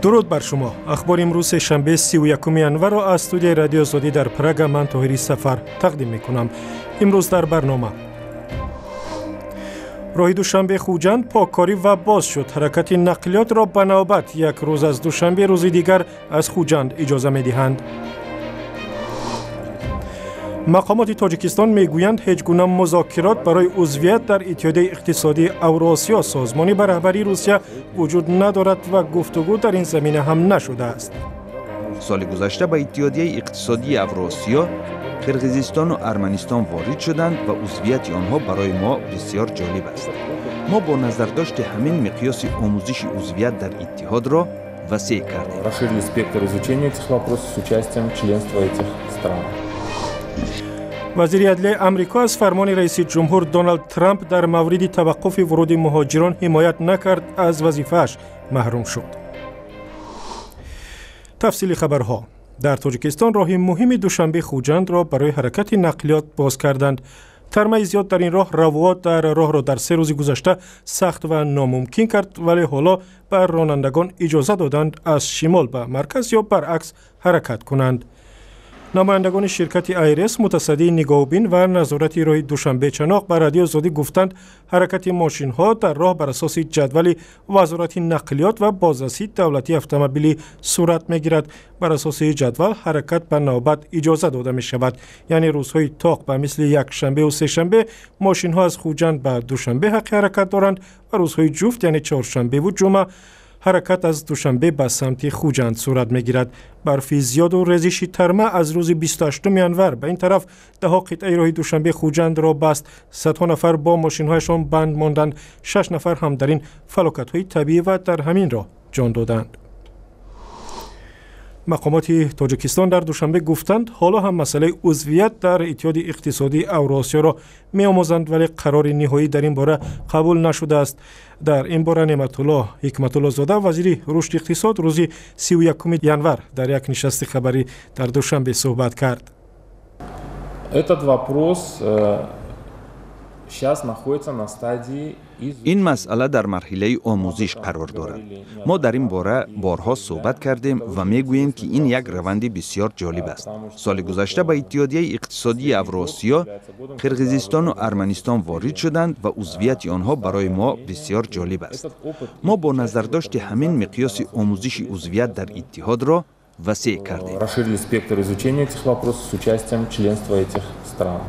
Дуруд бар шумо. Ахбори имрӯз, сешанбе, 31 январро аз студияи Радиои Озодӣ дар Прага ман, Тоҳири Сафар, тақдим мекунам. Имрӯз дар барнома: роҳи Душанбе Хуҷанд поккорӣ ва боз шуд. Ҳаракати нақлиётро ба навбат як рӯз аз Душанбе, рӯзи дигар аз Хуҷанд иҷоза медиҳанд. Мақомоти Тоҷикистон мегӯянд, ҳеҷ гуна музокирот барои узвият дар Иттиҳодияи иқтисодии Авруосиё, созмони ба раҳбарии Русия, вуҷуд надорад ва гуфтугӯ дар ин замина ҳам нашудааст. Соли гузашта ба Иттиҳодияи иқтисодии Авруосиё Қирғизистону Арманистон ворид шуданд ва узвияти онҳо барои мо бисёр ҷолиб аст. Мо бо назардошти ҳамин миқёси омӯзиши узвият дар иттиҳодро васеъ кардем. Расширили спектр изучения этих вопросов с участием членства этих стран. Вазири адлияи Амрико аз фармони раиси ҷумҳур Доналд Трамп дар мавриди таваққуфи вуруди муҳоҷирон ҳимоят накард, аз вазифааш маҳрум шуд. Тафсили хабарҳо. Дар Тоҷикистон роҳи муҳими Душанбе Хуҷандро барои ҳаракати нақлиёт боз карданд. Тармаи зиёд дар ин роҳ равот дар роҳро дар 3 рӯзи гузашта сахт ва номумкин кард, вале ҳоло ба ронандагон иҷоза доданд аз шимол ба марказ ё баръакс ҳаракат кунанд. Намояндагони ширкати Айрес, мутасаддии нигоҳубин ва назорати роҳи Душанбе Чаноқ, ба Радиои Озодӣ гуфтанд, ҳаракати мошинҳо дар роҳ бар асоси ҷадвали Вазорати нақлиёт ва бозрасии давлатии автомобилӣ сурат мегирад. Бар асоси ҷадвал ҳаракат ба навбат иҷоза дода мешавад, яъне рӯзҳои тоқ, ба мисли якшанбеу сешанбе, мошинҳо аз Хуҷанд ба Душанбе ҳаққи ҳаракат доранд ва рӯзҳои ҷуфт, яъне чоршанбеву ҷумъа, ҳаракат аз Душанбе ба самти Хуҷанд сурат мегирад. Барфи зиёду резиши тарма аз рӯзи 28 январ ба ин тараф даҳо қитъаи роҳи Душанбе Хуҷандро баст. Садҳо нафар бо мошинҳояшон банд монданд. Шаш нафар ҳам дар ин фалокатҳои табиӣ ва дар ҳамин роҳ ҷон доданд. Мақомоти Тоҷикистон дар Душанбе гуфтанд, ҳоло ҳам масъалаи узвият дар Иттиҳоди иқтисодии Авруосиёро меомӯзанд, вале қарори ниҳоӣ дар ин бора қабул нашудааст. Дар ин бора Неъматулло Ҳикматуллозода, вазири рушди иқтисод, рӯзи 31 январ дар як нишасти хабарӣ дар Душанбе суҳбат кард. Этот вопрос сейчас находится на стадии Ин масъала дар марҳилаи омӯзиш қарор дорад. Мо дар ин бора борҳо суҳбат кардем ва мегӯем, ки ин як раванди бисёр ҷолиб аст. Соли гузашта ба Иттиҳодияи иқтисодии Авруосиё Қирғизистону Арманистон ворид шуданд ва узвияти онҳо барои мо бисёр ҷолиб аст. Мо бо назардошти ҳамин миқёси омӯзиши узвият дар иттиҳодро васеъ кардем. Расширили спектр изучения этих вопросов с участием членства этих стран.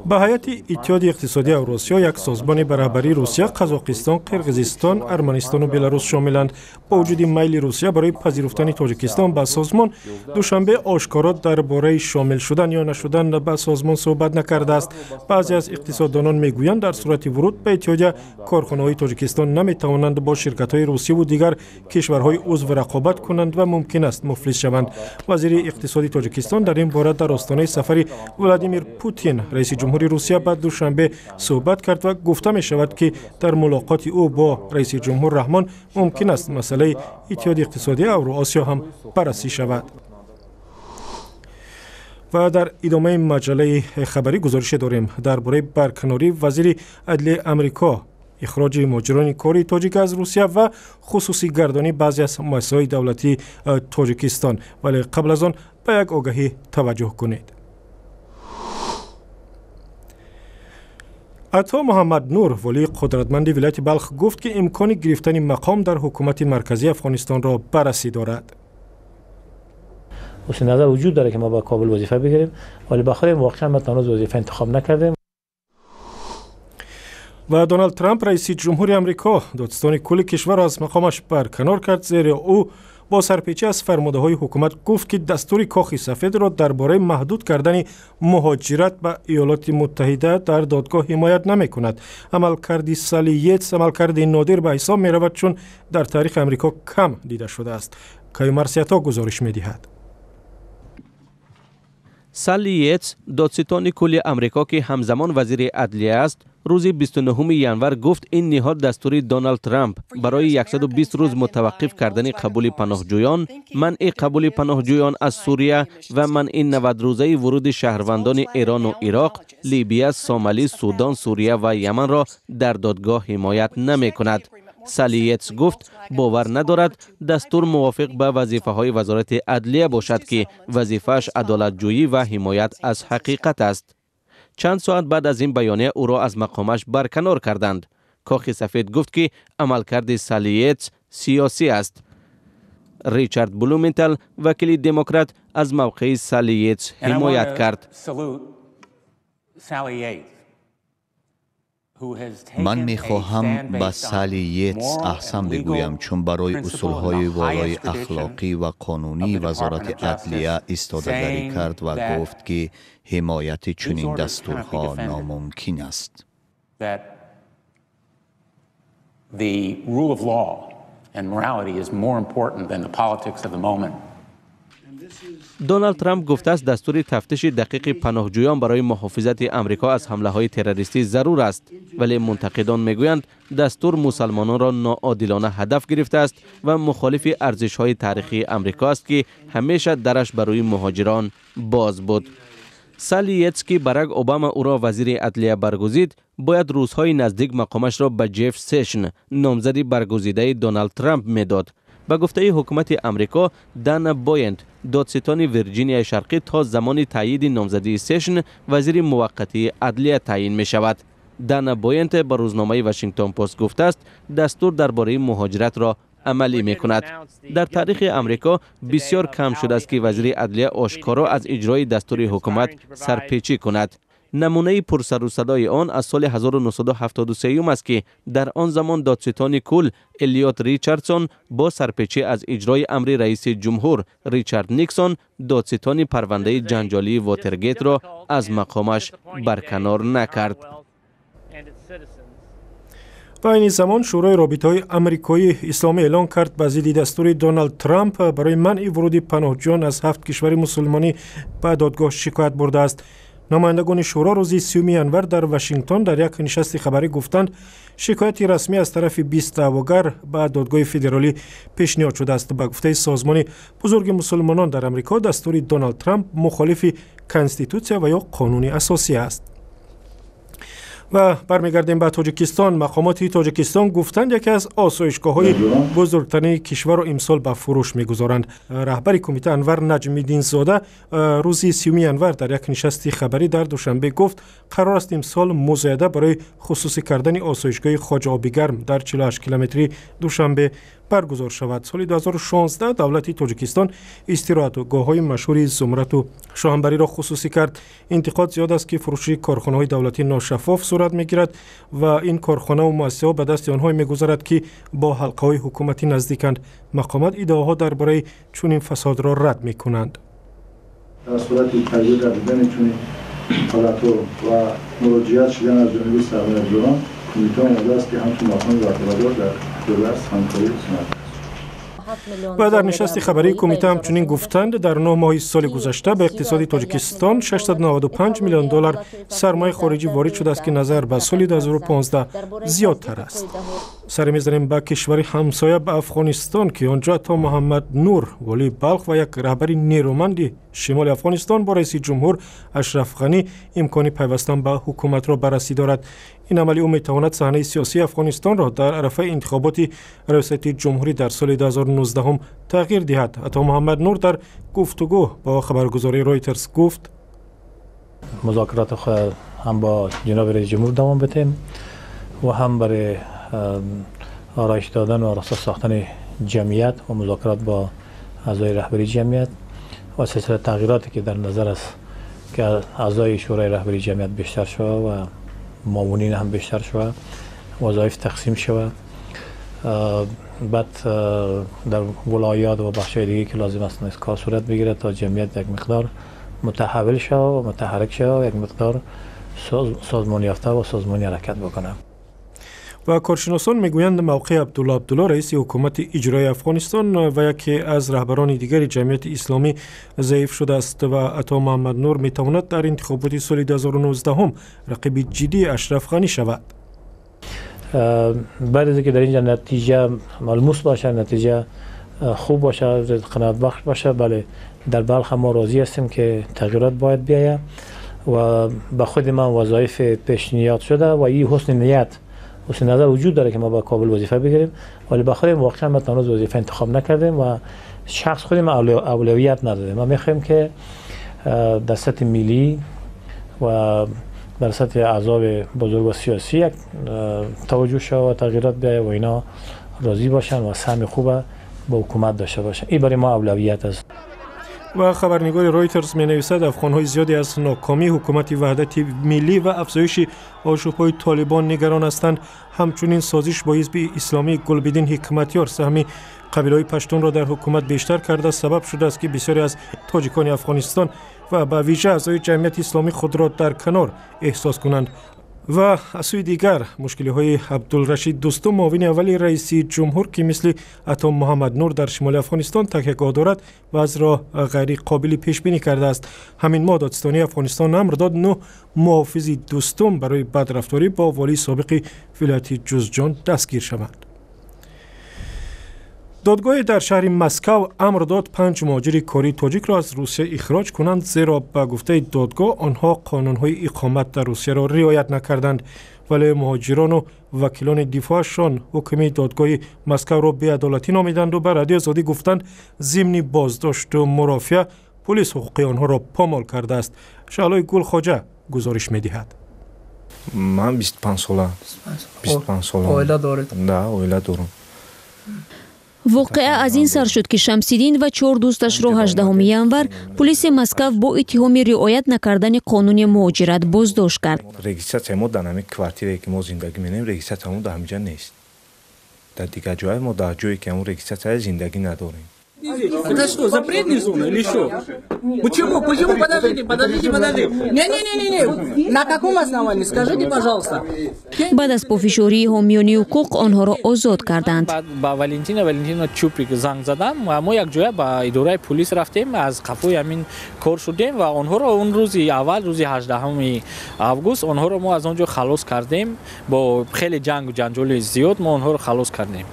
Ба ҳайати Иттиҳоди иқтисодии Авросиё, як созмони ба раҳбарии Русия, Қазоқистон, Қирғизистон, Арманистону Беларус шомиланд. Бо вуҷуди майли Русия барои пазируфтани Тоҷикистон ба созмон, Душанбе ошкоро дар бораи шомил шудан ё нашудан ба созмон суҳбат накардааст. Баъзе аз иқтисоддонон мегӯянд, дар сурати вуруд ба иттиҳодия корхонаҳои Тоҷикистон наметавонанд бо ширкатҳои русиву дигар кишварҳои узв рақобат кунанд ва мумкин аст муфлис шаванд. Вазири иқтисоди Тоҷикистон дар ин бора дар остонаи сафари Владимир Путин, раиси ҷумҳури Русия, ба Душанбе суҳбат кард ва гуфта мешавад, ки дар мулоқоти ӯ бо раиси ҷумҳур Раҳмон мумкин аст масъалаи Иттиҳоди иқтисодии Авруосиё ҳам баррасӣ шавад. Ва дар идомаи маҷаллаи хабарӣ гузорише дорем дар бораи барканории вазири адлияи Амрико, ихроҷи муҳоҷирони кори тоҷик аз Русия ва хусусигардонии баъзе аз муассисаҳои давлатии Тоҷикистон. Вале қабл аз он ба як огаҳӣ таваҷҷӯҳ кунед. Ато Муҳаммад Нур, волии қудратманди вилояти Балх, гуфт, ки имкони гирифтани мақом дар ҳукумати марказии Афғонистонро баррасӣ дорад. Ҳусни назар вуҷуд дорад, ки мо ба Кобул вазифа бигирем, вале ба худ воқеан мо ҳанӯз вазифа интихоб накардем. Ва Доналд Трамп, раиси ҷумҳури Амрико, додситони кулли кишварро аз мақомаш барканор кард, зеро ӯ бо сарпечӣ аз фармудаҳои ҳукумат гуфт, ки дастури Кохи Сафедро дар бораи маҳдуд кардани муҳоҷират ба Иёлоти Муттаҳида дар додгоҳ ҳимоят намекунад. Амалкарди Салли Йетс амалкарди нодир ба ҳисоб меравад, чун дар таърихи Амрико кам дида шудааст. Каюмарсиято гузориш медиҳад. Салли Йетс, додситони кулли Амрико, ки ҳамзамон вазири адлия аст, рӯзи 29 январ гуфт, ин ниҳод дастури Доналд Трамп барои 120 рӯз мутаваққиф кардани қабули паноҳҷӯён, манъи қабули паноҳҷӯён аз Сурия ва манъи 90 рӯзаи вуруди шаҳрвандони Эрону Ироқ, Либия, Сомалӣ, Судон, Сурия ва Яманро дар додгоҳ ҳимоят намекунад. Салли Йейтс гуфт бовар надорад дастур мувофиқ ба вазифаҳои Вазорати адлия бошад, ки вазифааш адолатҷӯӣ ва ҳимоят аз ҳақиқат аст. Чанд соат баъд аз ин баёния ӯро аз мақомаш барканор карданд. Кохи Сафед гуфт, ки амалкарди Салли Йейтс сиёсӣ аст. Ричард Блументал, вакили демократ, аз мавқеи Салли Йейтс ҳимоят кард. Ман мехоҳам ба Салли Йейтс аҳсан бигӯям, чун барои усулҳои волои ахлоқӣ ва қонунии Вазорати адлия истодагарӣ кард ва гуфт, ки ҳимояти чунин дастурҳо номумкин аст. Доналд Трамп гуфтааст, дастури тафтиши дақиқи паноҳҷӯён барои муҳофизати Амрико аз ҳамлаҳои террористӣ зарур аст, вале мунтақидон мегӯянд, дастур мусалмононро ноодилона ҳадаф гирифтааст ва мухолифи арзишҳои таърихии Амрико аст, ки ҳамеша дараш ба рӯи муҳоҷирон боз буд. Салли Йейтс, ки Барак Обама ӯро вазири адлия баргузид, бояд рӯзҳои наздик мақомашро ба Ҷеф Сешн, номзади баргузидаи Доналд Трамп, медод. Ба гуфтаи ҳукумати Амрико, Дана Боент, додситони Вирҷинияи Шарқӣ, то замони таъйиди номзадии Сешн вазири муваққатии адлия таъйин мешавад. Дана Боент ба рӯзномаи Вашингтон Пост гуфтааст, дастур дар бораи муҳоҷиратро амалӣ мекунад. Дар таърихи Амрико бисёр кам шудааст, ки вазири адлия ошкоро аз иҷрои дастури ҳукумат сарпечӣ кунад. Намунаи пурсарусадои он аз соли 1973 аст, ки дар он замон додситони кул Элиот Ричардсон бо сарпечӣ аз иҷрои амри раиси ҷумҳур Ричард Никсон додситони парвандаи ҷанҷолии Вотергейтро аз мақомаш барканор накард. Ва айни замон Шӯрои робитаҳои амрикоӣ исломӣ эълон кард, ба зидди дастури Доналд Трамп барои манъи вуруди паноҳҷӯён аз ҳафт кишвари мусулмонӣ ба додгоҳ шикоят бурдааст. Намояндагони шӯро рӯзи 30 январ дар Вашингтон дар як нишасти хабарӣ гуфтанд, шикояти расмӣ аз тарафи 20 даъвогар ба додгоҳи федералӣ пешниҳод шудааст. Ба гуфтаи созмони бузурги мусулмонон дар Амрико, дастури Доналд Трамп мухолифи конститутсия ва ё қонуни асосӣ аст. Ва бармегардем ба Тоҷикистон. Мақомоти Тоҷикистон гуфтанд, яке аз осоишгоҳҳои бузургтарини кишварро имсол ба фурӯш мегузоранд. Раҳбари кумита Анвар Наҷмиддинзода рӯзи 30 январ дар як нишасти хабарӣ дар Душанбе гуфт, қарор аст имсол музояда барои хусусӣ кардани осоишгоҳи Хоҷа Обигарм дар 48 километри Душанбе баргузор шавад. Соли 2016 давлати Тоҷикистон истироҳатгоҳҳои машҳури Зумрату Шоҳанбариро хусусӣ кард. Интиқод зиёд аст, ки фурӯши корхонаҳои давлатӣ ношаффоф сурат мегирад ва ин корхонаву муассисаҳо ба дасти онҳое мегузарад, ки бо ҳалқаҳои ҳукуматӣ наздиканд. Мақомот иддаоҳо дар бораи чунин фасодро рад мекунанд. Дар сурати таҷдид гардидани чунин ҳолатҳо ва муроҷиат шудан аз ҷониби сармоягузорон, кумита омода аст, ки ҳамчун мақоми ваколадор дар ҷода ҳамкорӣ кунад. Ва дар нишасти хабарии кумита ҳамчунин гуфтанд, дар 9 моҳи соли гузашта ба иқтисоди Тоҷикистон 695 миллион доллар сармояи хориҷӣ ворид шудааст, ки назар ба соли 2015 зиёдтар аст. Саре мезанем ба кишвари ҳамсоя, ба Афғонистон, ки он ҷо Ато Муҳаммад Нур, волии Балх ва як раҳбари нерӯманди шимоли Афғонистон, бо раиси ҷумҳур Ашраф Ғанӣ имкони пайвастан ба ҳукуматро баррасӣ дорад. Ин амали ӯ метавонад саҳнаи сиёсии Афғонистонро дар арафаи интихоботи раёсати ҷумҳурӣ дар соли 2019 тағйир диҳад. Ато Муҳаммад Нур дар гуфтугӯ бо хабаргузории Ройтерс гуфт: музокирот ҳам бо ҷаноби раиси ҷумҳур давом бидем ва ҳам барои ороиш додан ва раста сохтани ҷамъият ва музокирот бо аъзои раҳбарии ҷамъият ва силсила тағйироте ки дар назар аст, ки аъзои шӯрои раҳбарии ҷамъият бештар шавад ва муовинин ҳам бештар шавад, вазоиф тақсим шавад, баъд дар вилоят ва бахшҳои дигаре ки лозим аст кор сурат бигирад, то ҷамъият як миқдор мутаҳаввил шавад ва мутаҳаррик шавад, як миқдор созмонёфта ва созмонӣ ҳаракат бикунад. Ва коршиносон мегӯянд, мавқеи Абдулло Абдулло, раиси ҳукумати иҷроии Афғонистон ва яке аз раҳбарони дигари ҷамъияти исломӣ, заиф шудааст ва Ато Муҳаммад Нур метавонад дар интихоботи соли 2019 рақиби ҷиддии Ашраф Ғанӣ шавад. Баъд аз инки дар инҷа натиҷа малмус бошад, натиҷа хуб бошад, қаноатбахш бошад, бале, дар Балх мо розӣ ҳастем, ки тағйирот бояд биёяд ва ба худи ман вазоиф пешниҳод шуда ва ин ҳусни ният حسن نظر وجود داره که ما با کابل وظیفه بگیریم، ولی بخاطر واقعا ما هنوز وظیفه انتخاب نکردیم و شخص خودم اولویت ندادیم. ما میخوایم که در سطح ملی و در سطح احزاب بزرگ و سیاسی یک توجه شود و تغییرات بیاید و اینا راضی باشن و سهم خوب با حکومت داشته باشن. این برای ما اولویت است. و خبرنگار رویترز می نویسد افغان‌های زیادی از ناکامی حکومت وحدت ملی و افزایش آشوب‌های طالبان نگران هستند. همچنین سازش با حزب اسلامی گلبدین حکمتیار سهم قبیله‌های پشتون را در حکومت بیشتر کرده سبب شده است که بسیاری از تاجیکان افغانستان و به ویژه اعضای جمعیت اسلامی خود را در کنار احساس کنند. و از سوی دیگر مشکلی های عبدالرشید دوستم معاون اول رئیس جمهور که مثل عطا محمد نور در شمال افغانستان تکیهگاه دارد وضع را غیر قابل پیش بینی کرده است. همین ماه دادستانی افغانستان امر داد 9 محافظ دوستم برای بدرفتاری با والی سابق ولایت جوزجان دستگیر شوند. دادگاه در شهر مسکو امر داد 5 مهاجر کاری تاجیک را از روسیه اخراج کنند، زیرا به گفته دادگاه آنها قانونهای اقامت در روسیه را رعایت نکردند. ولی مهاجران و وکیلان دفاعشان حکم دادگاه مسکو را بی‌عدالتی نامیدند و به رادیو آزادی گفتند ضمن بازداشت و مرافعه پلیس حقوق آنها را پامال کرده است. شعلای گل خواجه گزارش می‌دهد. من 25 ساله. 25 ساله. оила доред؟ Да, оила дорам. Воқеа аз ин сар шуд, ки Шамсиддин ва 4 дӯсташро 18 январ пулиси Москав бо иттиҳоми риоят накардани қонуни муҳоҷират боздошт кард. Регистрация мо дар ҳамин квартирае ки мо зиндагӣ менем, регистрация мо дар ҳаминҷа нест. Дар дигар ҷое мо дар ҷое ки ҳамон регистрация зиндагӣ надорем. Это что, запретная зона или что? Почему? Почему? Подождите, подождите, подождите. Не-не-не-не, на каком основании? Скажите, пожалуйста. Баъд аз пофишории ҳомиёни ҳуқуқ онҳоро озод карданд. Ба Валентина Чупик занг задам ва мо якҷоя ба идораи пулис рафтем, аз қафои ҳамин кор шудем ва онҳоро он рӯзи аввал, рӯзи 18 август, онҳоро мо аз он ҷо халос кардем. Бо хеле ҷангу ҷанҷоли зиёд мо онҳоро халос кардем.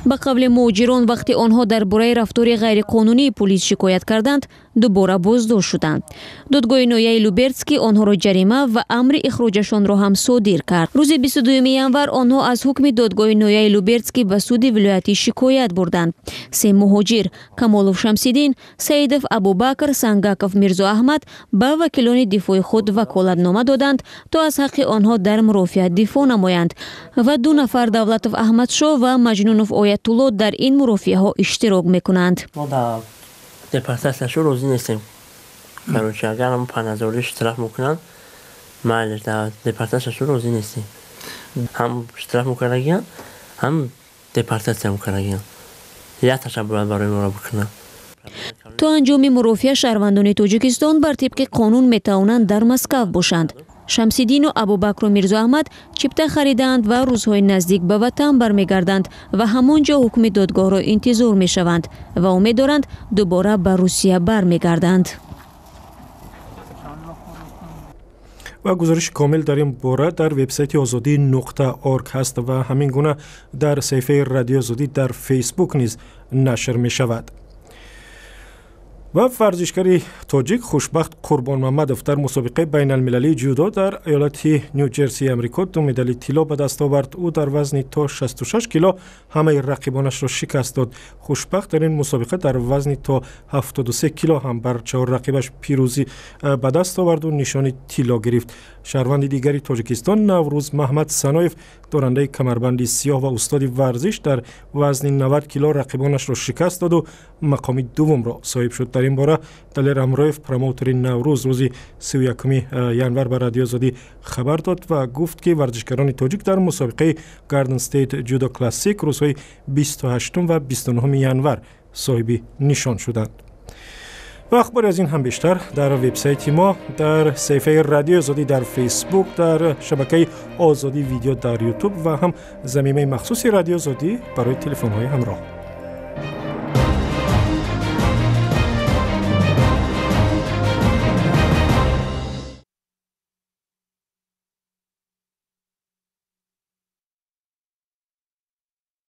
Ба қавли муҳоҷирон, вақте онҳо дар бораи рафтори ғайриқонунии пулис шикоят карданд, дубора боздошт шуданд. Додгоҳи ноҳияи Любертский онҳоро ҷарима ва амри ихроҷашонро ҳам содир кард. Рӯзи 22 январ онҳо аз ҳукми додгоҳи ноҳияи Любертский ба суди вилоятӣ шикоят бурданд. 3 муҳоҷир Камолов Шамсиддин, Саидов Абубакр, Сангаков Мирзоаҳмад ба вакилони дифои худ ваколатнома доданд, то аз ҳаққи онҳо дар мурофиа дифоъ намоянд ва 2 нафар Давлатов Аҳмадшоҳ ва Маҷнунов Оятулло дар ин мурофиаҳо иштирок мекунанд. Мо дар депортатсияшо розӣ нестем. Короче, агар ҳам паназорӣ штраф мекунанд, майлеш, дар депортатсияшо розӣ нестем. Ҳам штраф мекардагиянд, ҳам депортатсия мекардагиянд. Як таша бояд барои моро бикунанд. То анҷоми мурофиа шаҳрвандони Тоҷикистон бар тибқи қонун метавонанд дар Москав бошанд. Шамсиддину Абубакру Мирзоаҳмад чипта харидаанд ва рӯзҳои наздик ба ватан бармегарданд ва ҳамон ҷо ҳукми додгоҳро интизор мешаванд ва умед доранд дубора ба Русия бармегарданд. Ва гузориши комил дар ин бора дар вебсайти озодӣ.org ҳаст ва ҳамин гуна дар саҳифаи Радиои Озодӣ дар Фейсбук низ нашр мешавад. Ва варзишгари тоҷик Хушбахт Қурбонмамадов дар мусобиқаи байналмилалии ҷудо дар иёлати Ню-Ҷерсии Амрико 2 медали тилло ба даст овард. Ӯ дар вазни то 66 кило ҳамаи рақибонашро шикаст дод. Хушбахт дар ин мусобиқа дар вазни то 73 кило ҳам бар 4 рақибаш пирӯзӣ ба даст оварду нишони тилло гирифт. Шаҳрванди дигари Тоҷикистон Наврӯз Маҳмад Саноев, дорандаи камарбанди сиёҳ ва устоди варзиш, дар вазни 90 кило рақибонашро шикаст доду мақоми дуввумро соҳиб шуд. Дар ин бора Далер Амроев, промоутери Наврӯз, рӯзи 31 январ ба Радиои Озодӣ хабар дод ва гуфт, ки варзишгарони тоҷик дар мусобиқаи Garden State Judo Classic рӯзҳои 28 ва 29 январ соҳиби нишон шуданд. Ва ахбори аз ин ҳам бештар дар вебсайти мо, дар саҳифаи Радиои Озодӣ дар Фейсбук, дар шабакаи Озодӣ видео дар Ютуб ва ҳам замимаи махсуси Радиои Озодӣ барои телефонҳои ҳамроҳ.